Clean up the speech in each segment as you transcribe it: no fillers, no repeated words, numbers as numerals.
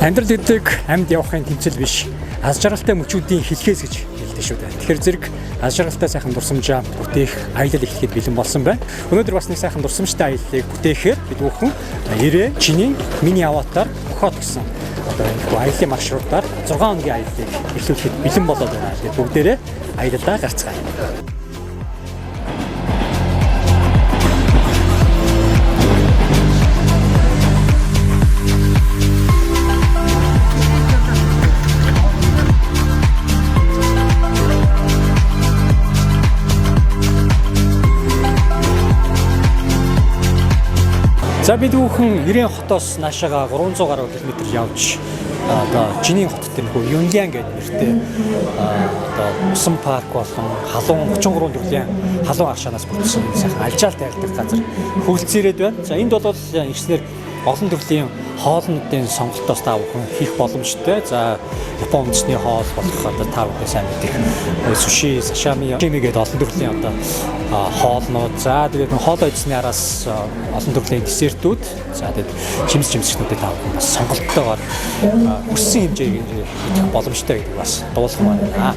Амьдрал гэдэг амьд явахын тэмцэл биш. Аз жаргалтай мөчүүдийн хэлхээс гэж хэлдэг шүү дээ. Тэгэхээр зэрэг аз жаргалтай сайхан дурсамжаа бүтээх аялал эхлэхэд бэлэн болсон байна. Өнөөдөр бас нэг сайхан дурсамжтай аяллыг бүтээхээр бид бүхэн Ирээ Чиний миний аватар Хот гэсэн одоо энэ хүү аяллаа маршрутаар 6 хоногийн аяллыг эхлүүлэхэд бэлэн болоод байна. Тэгээд бүгдээрээ аялалдаа гарцгаая. За бид бүхэн Ирээн хотоос наашаага 300 гаруй км явж одоо Жинийн хот дээр нөхөө Юнлян гэдэг нэртэй одоо усан парк болон халуун 33 төрлийн халуун аршаанаас бүтсэн сайхан алжаал тайлдаг газар хөлцөрөөд байна. За энд бол ихснэр олон төрлийн хоолнуудын сонголтоос та бүхэн хийх боломжтой. За Япон үндэсний хоол болох одоо та бүхэн сайн мэдэх суши, сашими, шими гэдэг олон төрлийн одоо хоолнууд. За тэгээд хоолоо идсэний араас олон төрлийн десертүүд. За тэгээд чимс чимсгнүүдийг та бүхэн бас сонголттойгоор хүссэн хэмжээгээр идэх боломжтой гэдэг бас дуулгамаар байна.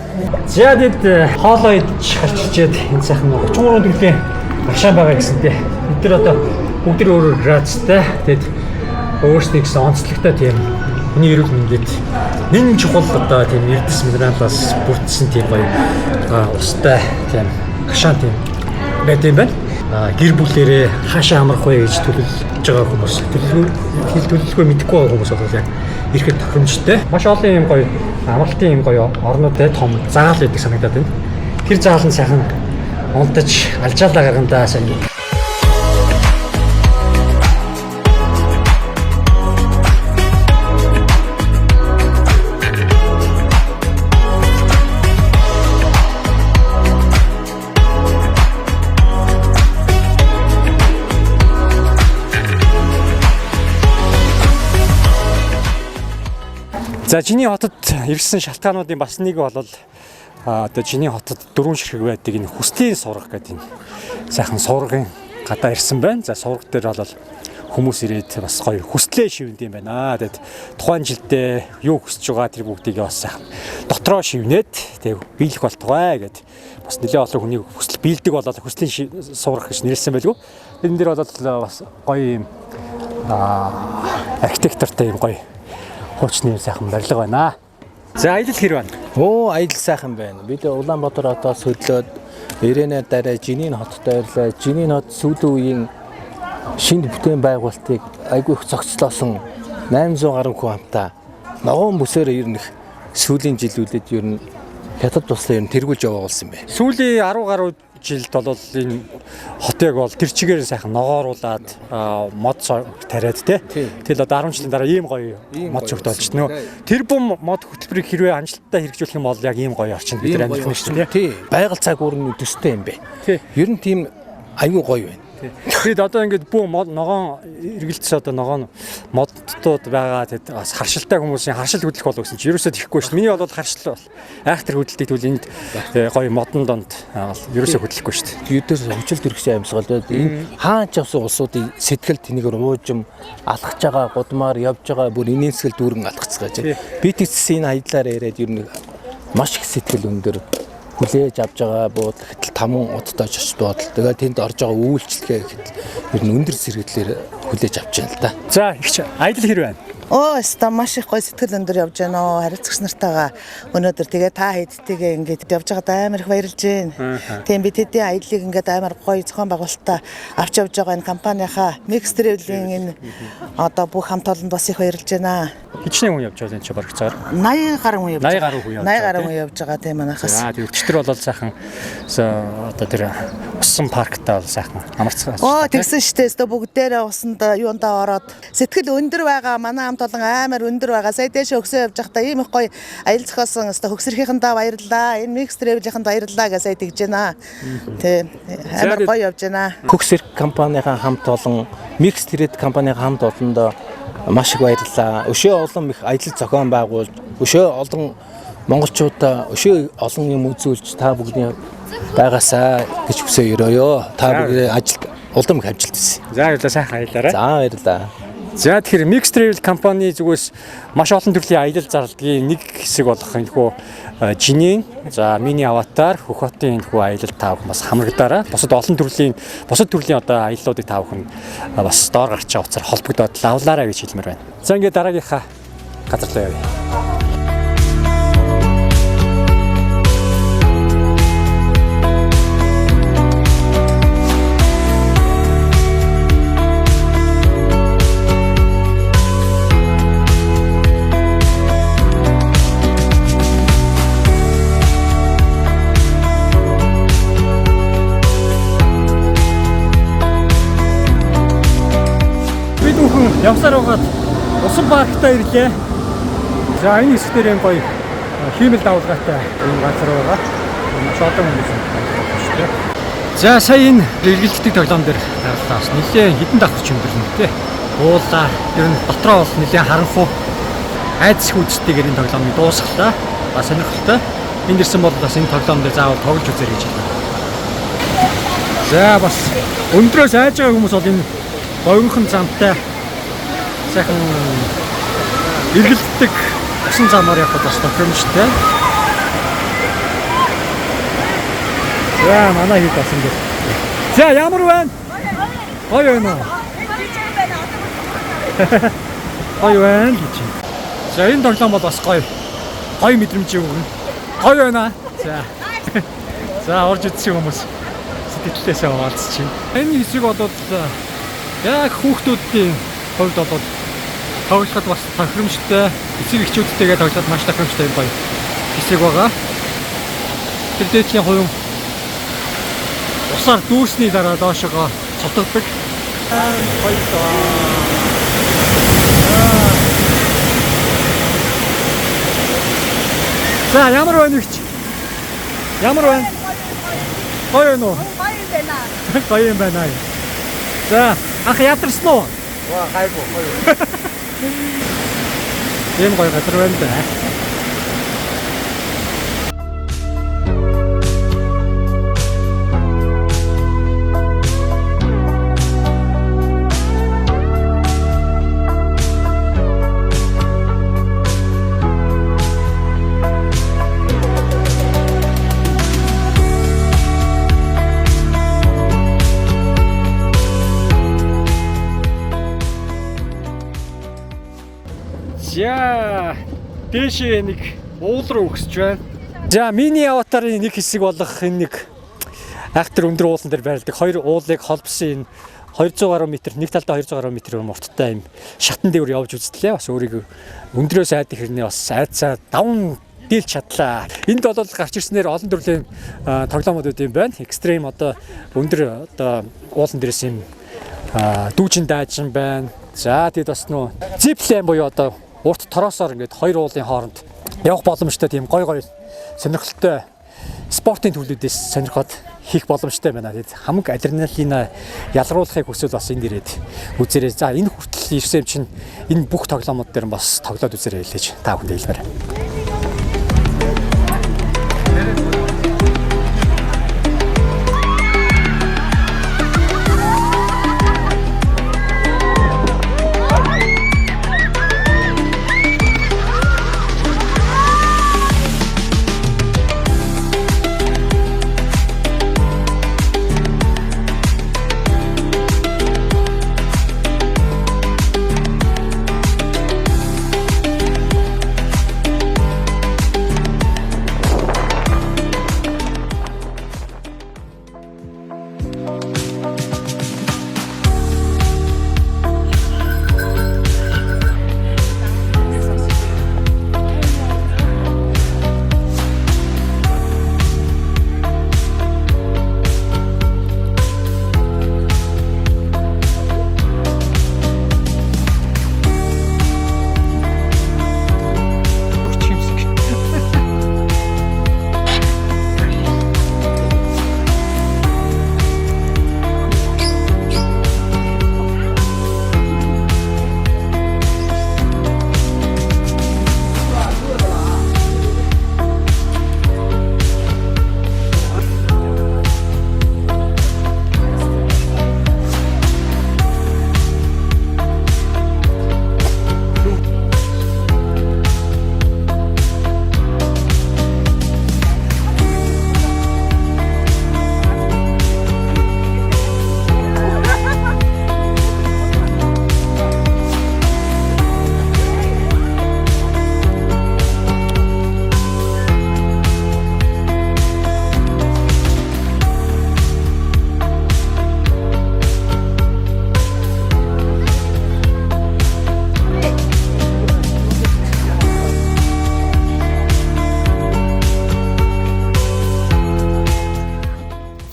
За тэгээд хоолоо идэж гарч ирчээд энэ сайхан 33 төрлийн багшаан байгаа гэсэнтэй. Бид нар одоо бүгд өөр өөр градустай. Тэгээд өөрсдийн гэсэн онцлогтой тийм хүний эрүүл мэндэд нэн чухал одоо тийм эрдэс минералаас бүрдсэн тийм гоё устай тийм гашаан тийм байт юм байна. Гэр бүлэрээ хаашаа амрах вэ гэж төлөвлөж байгаа хүмүүс төлөвлөгөө хэл төлөвлөгөө мэдэхгүй байгаа хүмүүс бол яг ирэхэд тохиромжтой. Маш олон юм гоё амралтын юм гоё орнуудтай том заал байдаг санагдаад байна. Тэр заал нь сайхан унтаж алжаалаа гаргандаа сайн. За Чиний хотод ирсэн шалтгаануудын бас нэг бол одоо Чиний хотод дөрвөн ширхэг байдаг энэ хүслийн сурга гэдэг энэ сайхан сургын гадаа ирсэн байна. За сурга дээр бол хүмүүс ирээд бас гоё хүслээ шивэнд юм байна. Тэгээд тухайн жилдээ юу хүсэж байгаа тэр бүгдийг бас сайхан дотроо шивнээд тэгээд биелэх болтугай гэд бас нэлээд олон хүний хүсэл биелдэг болоод хүслийн сурга гэж нэрлсэн байлгүй. Энэ дээр бол бас гоё юм архитектортай юм гоё хуучны сайхан барилга байна. За аялал хэр байна? Оо, аялал сайхан байна. Бид Улаанбаатар хотоос хөдлөөд Ирээнэ дараа Жинийн хотод ойрлоо. Жинийн хот сүүлийн үеийн шинэ бүтээн байгуулалтыг айгүй их зохицлоосон 800 гаруй хүн амтаа ногоон бүсээр ер нь их сүүлийн жилүүдэд ер нь хятад туслаа ер нь тэргүүлж явуулсан юм байна. Сүүлийн 10 гаруй жилд бол энэ хотыг бол тэр чигээр сайхан ногооруулаад мод тариад те. Тэгэл одоо 10 жилийн дараа ийм гоё мод цогт болж нөө. Тэр бум мод хөтөлбөрийг хэрвээ амжилттай хэрэгжүүлэх юм бол яг ийм гоё орчинд бид нар амьдрах нь шүү дээ. Тий. Байгаль цаг уурны төстэй юм байна. Ер нь тийм айгүй гоё байна. Тэгэд одоо ингээд бүү мод ногоон эргэлтс одоо ногоон модтууд байгаа тэгэд бас харшилтай хүмүүсийн харшил хөдлөх болов гэсэн чи ерөөсөө тэхгүй шүү дээ. Миний бол харшил бол айхтар хөдөлдөг тэгвэл энд гоё модон донд ерөөсөө хөдлөхгүй шүү дээ. Юудээс хүчил төрхсөн амьсгал байд. Энэ хаан ч явсан улсуудын сэтгэл тэнийгэр уужим алхаж байгаа, гудмаар явж байгаа бүр инээмсгэл дүүрэн алхацгааж. Би тэгсэн энэ аяллаар яриад ер нь маш их сэтгэл өндөр хүлээж авч байгаа буудал гэтэл таман удтай очиж буудал. Тэгээд тэнд орж байгаа үйлчлэгээ гэтэл ер нь өндөр сэргэдлэр хүлээж авч байна л да. За их чи аялал хэр байна? Оо, өста маш их гоё сэтгэл өндөр явж байна оо. Харилцагч нартайгаа өнөөдөр тэгээ та хэдтэйгээ ингээд явж байгаадаа амар их баярлж байна. Тийм бид хэдийн аяллыг ингээд амар гоё зохион байгуулалтаа авч явж байгаа энэ компанийнхаа Mix Travel-ийн энэ одоо бүх хамт олонд бас их баярлж байна. Хичнээн хүн явж байгаа энэ чи барагцаар. 80 гаруй хүн явж 80 гаруй хүн явж 80 гаруй байгаа, хүн явж байгаа тийм манайхаас. За тэг өчтөр бол сайхан одоо тэр усан парктаа бол сайхан амарцгаа. Оо тэгсэн штэ өстө бүгдээрээ усанд юундаа ороод сэтгэл өндөр байгаа манай хамт олон амар өндөр байгаа сая дээш өгсөө явж байхдаа ийм их гоё аялал зохиосон өстө хөгсөрхийнхэндээ баярлалаа энэ Mix Travel-ийнхэнд баярлалаа гэж сая тэгж байна. Тэ амар гоё явж байна. Хөгс эрх компанийнхаа хамт олон Mix Trade компанийнхаа хамт олондоо маш их баярлалаа. Өшөө олон их аялал зохион байгуулж, өшөө олон монголчуудаа өшөө олон юм үзүүлж та бүгдний байгаасаа гэж хүсээ өрөөё. Та бүгдээ ажилд улам их амжилт хүсье. За баярлалаа сайхан аялаарай. За баярлалаа. За, тэгэхээр Mix Travel компани зүгээс маш олон төрлийн аялал зарладгийн нэг хэсэг болох энэхүү Жинийн, за, мини аватар Хөх хотын энэхүү аялал та бүхэн бас хамрагдаарай. Бусад олон төрлийн, бусад төрлийн одоо аяллуудыг та бүхэн бас доор гарч байгаа утсаар холбогдоод лавлаарай гэж хэлмээр байна. За, ингээд дараагийнхаа газар руу явъя. Бид бүхэн явсаар байгаад усан паркта ирлээ. За, энэ хэсэг дээр юм гоё хиймэл давлгаатай юм газар байгаа. Маш олон хүмүүс шүү дээ. За, сая энэ эргэлддэг тоглоом дээр гарлаа. Бас нэлээд хэдэн давхарч өндөрлөнө тээ. Уулаа ер нь дотроо бол нэлээд харанхуй айдас хүйцтэйгээр энэ тоглоомыг дуусгалаа. Бас сонирхолтой. Энд ирсэн бол бас энэ тоглоом дээр заавал тоглож үзээрэй гэж хэлнэ. За, бас өндрөөс айж байгаа хүмүүс бол энэ богинохон замтай сайхан эргэлддэг усан замаар явхад бас тохиромжтой. За, манай хэд бас ингэ. За, ямар байна? Гоё байна уу? Гоё байна гэж. За, энэ тоглоом бол бас гоё. Гоё мэдрэмжийг өгнө. Гоё байна. За. За, орж үзсэн хүмүүс сэтгэлдээсээ хуваалцчих. Энэ хэсэг бол яг хүүхдүүдийн хувьд бол тоглоход бас тохиромжтой, эцэг эхчүүдтэйгээ тоглоход маш тохиромжтой юм гоё хэсэг байгаа. Тэр дээдлийн хувийн усаар дүүрсний дараа доошогоо цутгадаг. Гоё. За, ямар байна ихч? Ямар байна? Гоё байна уу? Гоё юм байна. Гоё юм байна. За, анх ядарсан уу? Ва, гайгүй гоё. Ийм гоё газар байна да. За, дээшээ нэг уул руу өксөж байна. За, мини аватарын нэг хэсэг болох энэ нэг айхтар өндөр уулан дээр байрладаг хоёр уулыг холбосон энэ 200 гаруй метр, нэг талдаа 200 гаруй метр юм урттай юм шатан дээгүүр явж үзтлээ. Бас өөрийгөө өндрөөс айдаг хэрнээ бас айцаа даван дийлж чадлаа. Энд бол гарч ирснээр олон төрлийн тоглоомууд үүд юм байна. Экстрим одоо өндөр одоо уулан дээрээс юм дүүжин даажин байна. За, тэгэд бас нөө зиплайн буюу одоо урт тороосоор ингээд хоёр уулын хооронд явах боломжтой тийм гой гой сонирхолтой спортын төрлүүдээс сонирхоод хийх боломжтой байна. Тэгээд хамаг адреналина ялруулахыг хүсвэл бас энд ирээд үзээрэй. За, энэ хүртэл ирсэн юм чинь энэ бүх тоглоомууд дээр бас тоглоод үзээрэй гэж та бүхэнд хэлмээр.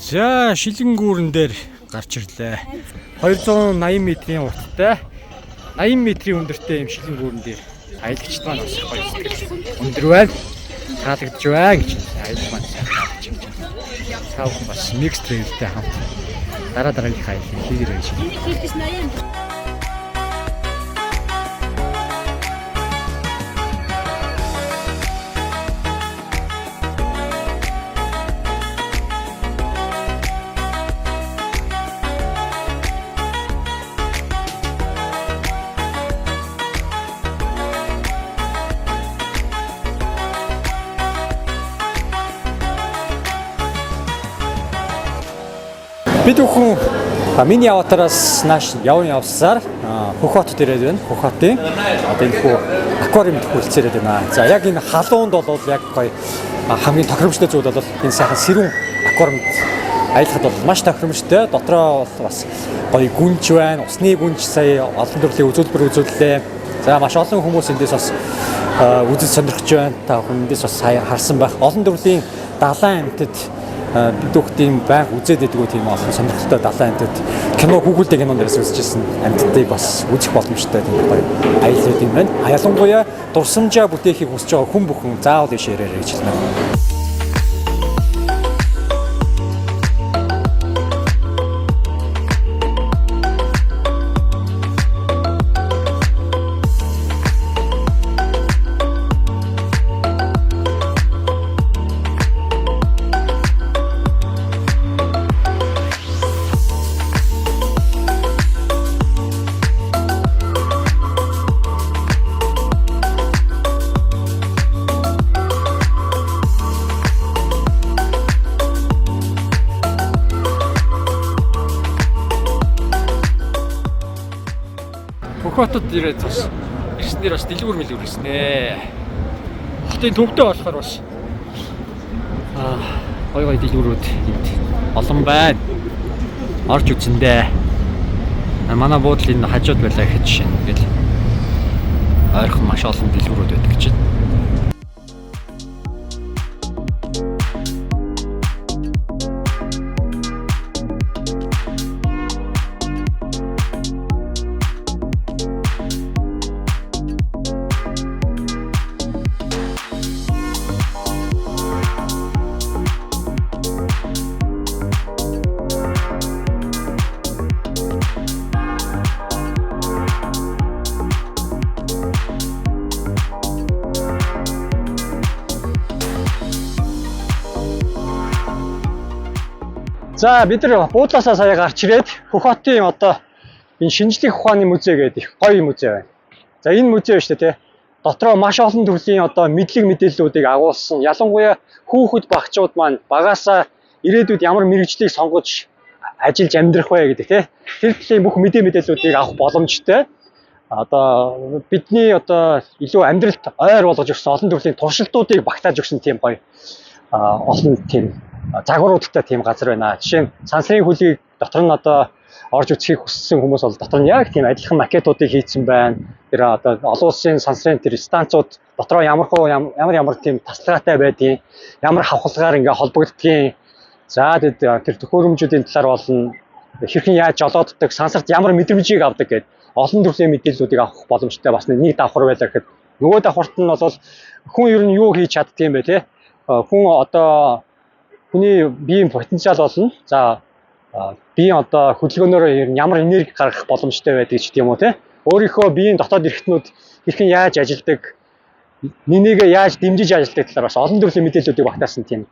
За, шилэн гүүрэн дээр гарч ирлээ. 280 метрийн урттай, 80 метрийн өндөртэй юм шилэн гүүрэн дээр аялагчд маань бас их гоё сэтгэл өндөр байна. Таалагдж байна гэж байна. Аялал маань сайн таалагдж байна. Та бүхэн бас Mix Trail-тэй хамт дараа дараагийнхаа аяллыг хийгээрэй гэж байна. Бид бүхэн миний аватараас нааш яван явсаар Хөх хотод ирээд байна. Хөх хотын одоо энэ хүү аквариум төхүүлцээрээд байна. За, яг энэ халуунд бол яг гоё хамгийн тохиромжтой зүйл бол энэ сайхан сэрүүн аквариумд аялахад бол маш тохиромжтой. Дотроо бол бас гоё гүнж байна. Усны гүнж сая олон төрлийн үзүүлбэр үзүүллээ. За, маш олон хүмүүс эндээс бас үзэж сонирхож байна. Та бүхэн эндээс бас сая харсан байх. Олон төрлийн далайн амьтад, бид хүүхдийн байнга үзээд байдгүй тийм олон сонирхолтой далайн амьтад, кино, хүүхэлдэй кинон дээрээс үзчихсэн амьтдыг бас үзэх боломжтой тийм гоё аялал юм байна. Ялангуяа дурсамжаа бүтээхийг хүсэж байгаа хүн бүхэн заавал ийш ирээрэй гэж хэлмээр. Хөх хотод ирээд бас ирсэн дээр бас дэлгүүр мэлгүүр ирсэн ээ. Хотын төвдөө болохоор бас гоё гоё дэлгүүрүүд энд олон байна. Орж үзэндээ. Манай буудлын энэ хажууд байлаа гэхэд жишээ нь ингээл ойрхон маш олон дэлгүүрүүд байдаг гэж байна. За, бид нар буудлаасаа сая гарч ирээд Хөх хотын одоо энэ шинжлэх ухааны музей гэдэг их гоё музей байна. За, энэ музей байна шүү дээ, тий. Дотроо маш олон төрлийн одоо мэдлэг мэдээллүүдийг агуулсан. Ялангуяа хүүхэд багчууд маань багасаа ирээдүйд ямар мэргэжлийг сонгож ажиллаж амьдрах вэ гэдэг, тий. Тэр төрлийн бүх мэдээллүүдийг авах боломжтой. Одоо бидний одоо илүү амьдралд ойр болгож өгсөн олон төрлийн туршилтуудыг багтааж өгсөн тийм гоё олон тийм загваруудтай тийм газар байна. Жишээ нь сансрын хөлийг дотор нь одоо орж үзэхийг хүссэн хүмүүс бол дотор нь яг тийм адилхан макетуудыг хийцэн байна. Тэр одоо олон улсын сансрын тэр станцууд дотроо ямар ямар тийм тасалгаатай байдгийг, ямар хавхлагаар ингээ холбогддгийг, за тэр төхөөрөмжүүдийн талаар болно, хэрхэн яаж жолооддаг, сансарт ямар мэдрэмжийг авдаг гэдэг олон төрлийн мэдээллүүдийг авах боломжтой бас нэг давхар байлаа гэхэд нөгөө давхарт нь бол хүн ер нь юу хийж чаддаг юм бэ, те, хүн одоо хүний биеийн потенциал болно. За, биеийн одоо хөдөлгөөнөөр ер нь ямар энерги гаргах боломжтой байдаг ч гэдэм үү, те. Өөрийнхөө биеийн дотоод эрхтнүүд хэрхэн яаж ажилдаг, нэнийгээ яаж дэмжиж ажилдаг талаар бас олон төрлийн мэдээллүүдийг багтаасан тийм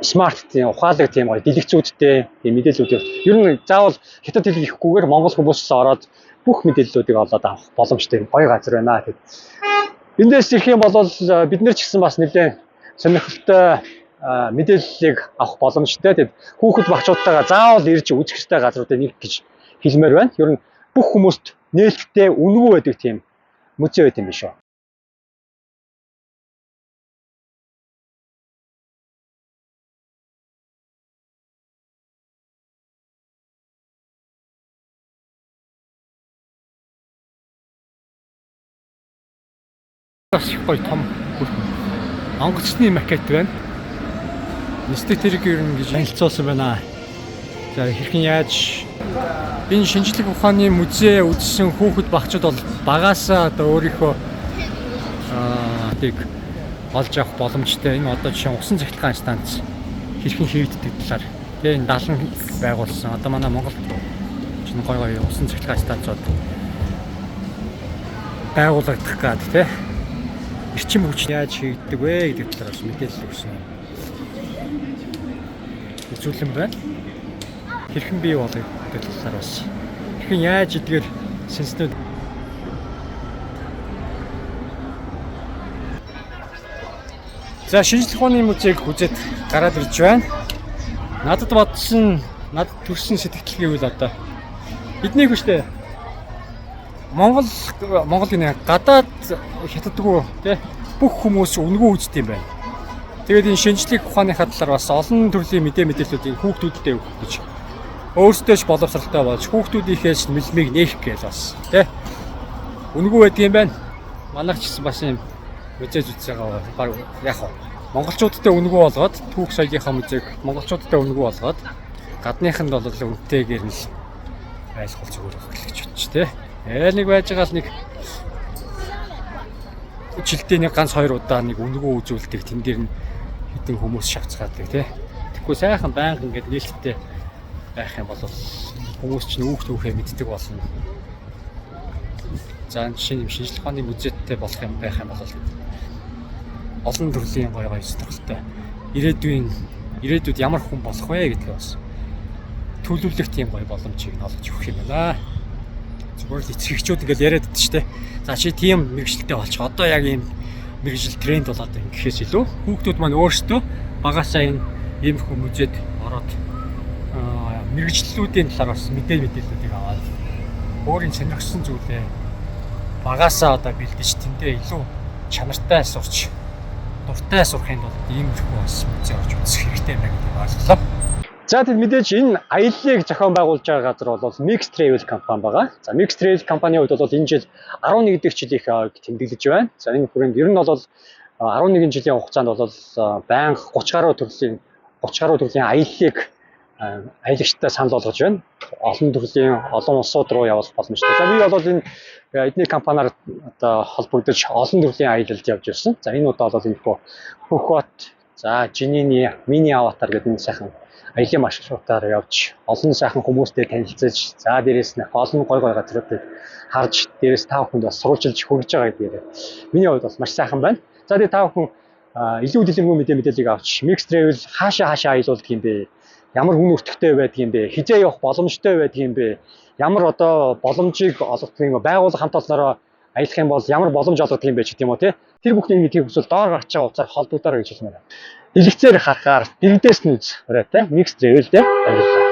смарт, тийм ухаалаг, тийм гоё дэлгэцүүдтэй тийм мэдээллүүдийг ер нь заавал хятад хэл гэхгүйгээр монгол хүмүүс ороод бүх мэдээллүүдийг олоод авах боломжтой гоё газар байна. Тэгэд эндээс ирэх юм бол бид нар ч гэсэн бас нэлээд сонирхолтой мэдээллийг авах боломжтой. Тэгэд хүүхэд багчуудтайгаа заавал ирж үзэх ёстой газруудын нэг гэж хэлмээр байна. Ер нь бүх хүмүүст нээлттэй үнэгүй байдаг тийм музей байт юм биш үү? Бас их гоё том онгоцны макет байна. Нисдэг тэрэг ер нь гэж танилцуулсан байна. За, хэрхэн яаж энэ шинжлэх ухааны музей үзсэн хүүхэд багчууд бол багаасаа одоо өөрийнхөө тийг олж авах боломжтой. Энэ одоо жишээ нь усан цахилгаан станц хэрхэн хийгддэг талаар, тэгээ энэ далан байгуулсан. Одоо манай Монголд чинь гой гой усан цахилгаан станцууд байгуулагдах гад, тий, эрчим хүч яаж хийгддэг вэ гэдэг талаар бас мэдээлэл өгсөн юм. Үзүүлэн байна. Хэрхэн бий болдог гэдэг талаар, бас хэрхэн яаж эдгээр сэнснүүд. За, шинжлэх ухааны музейг үзээд гараад ирж байна. Надад бодсон, надад төрсэн сэтгэл гэвэл одоо эднийг хүчтэй Монгол гинэ, гадаад, хятадгүй, тий, бүх хүмүүс үнэгүй үздэг юм байна. Тэгээд энэ шинжлэх ухааныхаа талаар бас олон төрлийн мэдээллүүдийг хүүхдүүдтэй өгөх гэж, өөрсдөө ч боловсралтай болж, хүүхдүүдийнхээ ч мэлмийг нээх гээл бас, тий, үнэгүй байдаг юм байна. Манайх ч гэсэн бас юм музей үзэж байгаа баг яг хаа монголчуудтай үнэгүй болгоод, түүх соёлынхаа музейг монголчуудтай үнэгүй болгоод, гадныханд бол үнэтэйгээр нь л байлгуул зүгээр байх гэж бодчих, тий. Ээл нэг байж байгаа л нэг жилдээ нэг ганц хоёр удаа нэг үнэгүй үзүүлдэг, тэн дээр нь хэдэн хүмүүс шавцгаадаг, тий. Тэгэхгүй сайхан байнга ингээд нээлттэй байх юм бол хүмүүс чинь үүх түүхээ мэддэг болно. За, энэ жишээ нь шинжлэх ухааны музейтэй болох юм байх юм бол олон төрлийн гоё гоё сонирхолтой ирээдүйд ямар хүн болох вэ гэдгээ бас төлөвлөх тийм гоё боломжийг нь олгож өгөх юм байна. Зүгээр л эцэг эхчүүд ингээл яриад байдаг шүү дээ. За, чи тийм мэргэжилтэй болчих. Одоо яг ийм мэргэжил тренд болоод байна гэхээс илүү хүүхдүүд маань өөрсдөө багасаа энэ иймэрхүү музейд ороод мэргэжлүүдийн талаар бас мэдээллүүдийг аваад, өөрийн сонирхсан зүйлээ багасаа одоо бэлдэж, тэндээ илүү чанартай сурч, дуртай сурахын тулд иймэрхүү бас музей орж үзэх хэрэгтэй байна гэдгийг ойлголоо. За, тэд мэдээж энэ аяллыг зохион байгуулж байгаа газар бол Mix Travel компани байгаа. За, Mix Travel компанийн хувьд бол энэ жил 11 дахь жилийнхээ тэмдэглэж байна. За, энэ хүрээнд ер нь бол 11 жилийн хугацаанд бол байнга 30 гаруй төрлийн аяллыг аялагчтай санал болгож байна. Олон төрлийн, олон улсууд руу явах боломжтой. За, би бол энэ эдний компаниар одоо холбогдож олон төрлийн аялалд явж ирсэн. За, энэ удаа бол энэ Пхукет, за, Жинини мини аватар гэдэг энэ сайхан аялын маршрутаар явж, олон сайхан хүмүүстэй танилцаж, за, дээрэс нь олон гой гой газруудыг харж, дээрэс та бүхэнд бас сурвалжилж хүргэж байгаа гэдгээр миний хувьд бас маш сайхан байна. За, тэгээ та бүхэн илүү дэлгэрэнгүй мэдээллийг авч, Mix Travel хаашаа хаашаа аялуулдаг юм бэ? Ямар үн өртөгтэй байдаг юм бэ? Хэзээ явах боломжтой байдаг юм бэ? Ямар одоо боломжийг олгодог юм бэ? Байгууллага хамт олноороо аялах юм бол ямар боломж олгодог юм бэ ч гэдэг юм уу, те. Тэр бүхнийг мэдхийг хүсвэл доор гарч байгаа утсаар холбогдороо гэж хэлмээр байна. Дэлгэцээр харахаар дэргэдээс нь үз. Те. Mix Travel дээр баярлалаа.